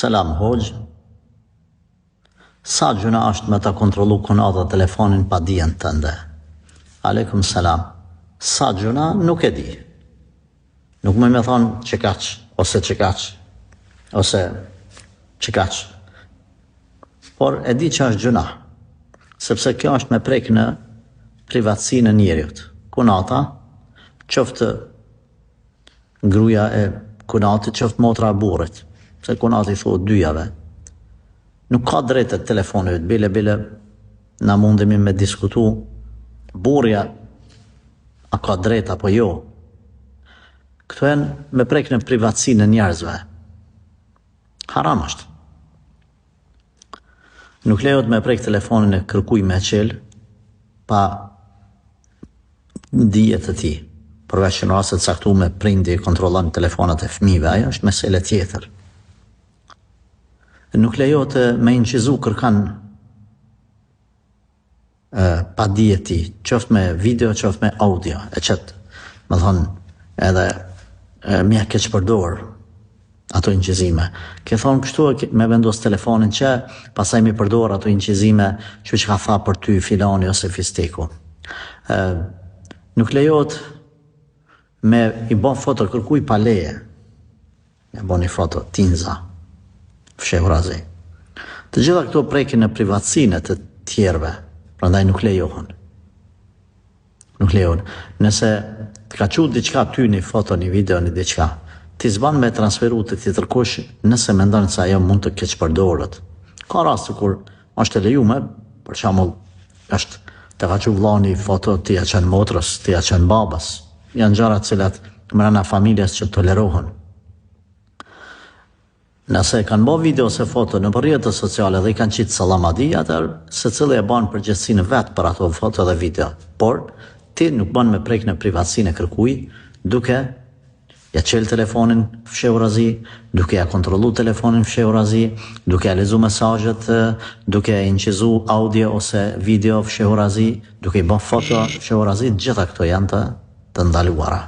Selam hoxhë. Sa gjynah është me ta kontrollu kunata telefonin pa dijen tënde? Alejkum selam. Sa gjynah nuk e di. Nuk muj me thonë qekaq, ose qekaq, ose qekaq. Por e di që është gjynah, sepse kjo është me prek në privatësinë e njeriut. Kunata, qoftë gruja e kunatit, qoftë motra e burrit, se kunati i thuhet dyjave. Nuk ka drejtë te telefoni yt, bile bile na mundemi me diskutu burri a ka drejt apo jo. Këto janë me prek në privatësinë e njerëzve. Haram është. Nuk lejohet me prek telefonin e kërkuj me çel pa dije të tij. Përveç në raste të caktume prindi kontrollon telefonat e fëmijëve, ajo është mesele tjetër. Nuk lejohet me inçizu kërkan pa dije të tij, qoftë me video, qoftë me audio, e qëtë, me thonë, edhe me ja keqpërdor ato inçizime. Ke thonë kështu e me vendos telefonin që pastaj mi përdor ato inçizime që çka tha për ty filani ose fisteku. Ë nuk lejohet me i bë foto kërkuj pa leje. Me bo një foto tinza, fshehurazi. Të gjitha këto prekin në privatësinë e të tjerëve, prandaj nuk lejohen. Nuk lejohen. Nëse të ka çu diçka ty një foto, një video, një diçka, ti s'ban me transferu te tjetërkush nëse mendon se ajo mund të keqpërdoret. Ka raste kur është e lejume, për shembull, është të ka çu vëllai një foto ti ja çon motrës, ti ja çon babës. Janë gjëra të cilat mrena familjes që tolerohen. Nëse kanë bo video ose foto nëpër rrjete sociale dhe i kanë qitë sallamadi, atëherë secili e ban përgjegjësinë vet për ato foto dhe video. Por, ti nuk ban me prek në privatësinë e kërkuj, duke ja çel telefonin fshehurazi, duke ja kontrollu telefonin fshehurazi, duke ja lexu mesazhet, duke e inçizu audio ose video fshehurazi, duke i bë foto fshehurazi, të gjitha këto janë të të ndaluara.